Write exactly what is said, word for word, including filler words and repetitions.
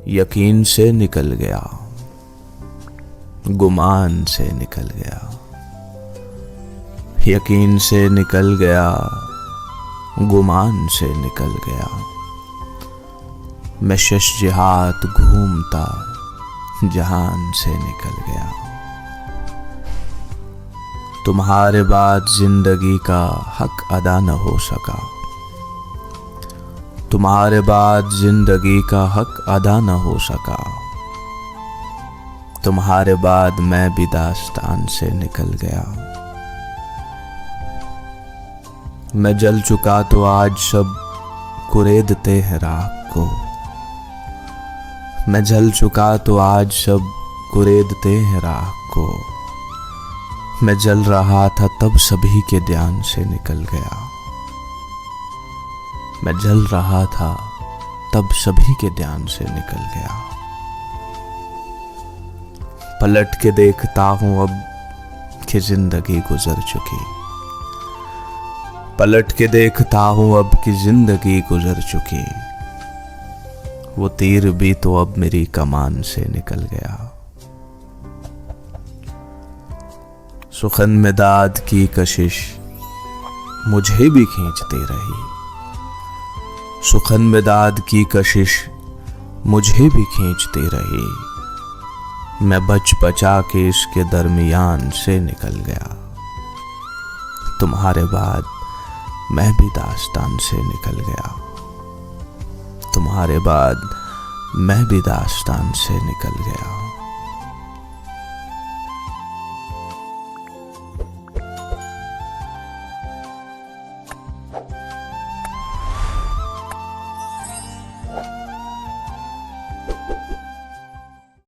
यकीन से निकल गया, गुमान से निकल गया, यकीन से निकल गया, गुमान से निकल गया। मैं शश जिहाद घूमता जहान से निकल गया। तुम्हारे बाद जिंदगी का हक अदा न हो सका, तुम्हारे बाद जिंदगी का हक अदा न हो सका। तुम्हारे बाद मैं भी दास्तान से निकल गया। मैं जल चुका तो आज सब कुरेदते हैं राख को। मैं जल चुका तो आज सब कुरेदते हैं राख को। मैं जल रहा था तब सभी के ध्यान से निकल गया। मैं जल रहा था तब सभी के ध्यान से निकल गया। पलट के देखता हूं अब कि जिंदगी गुजर चुकी। पलट के देखता हूं अब कि जिंदगी गुजर चुकी। वो तीर भी तो अब मेरी कमान से निकल गया। सुखन में दाद की कशिश मुझे भी खींचती रही। सुखन में दाद की कशिश मुझे भी खींचती रही। मैं बच बचा के इसके दरमियान से निकल गया। तुम्हारे बाद मैं भी दास्तान से निकल गया। तुम्हारे बाद मैं भी दास्तान से निकल गया।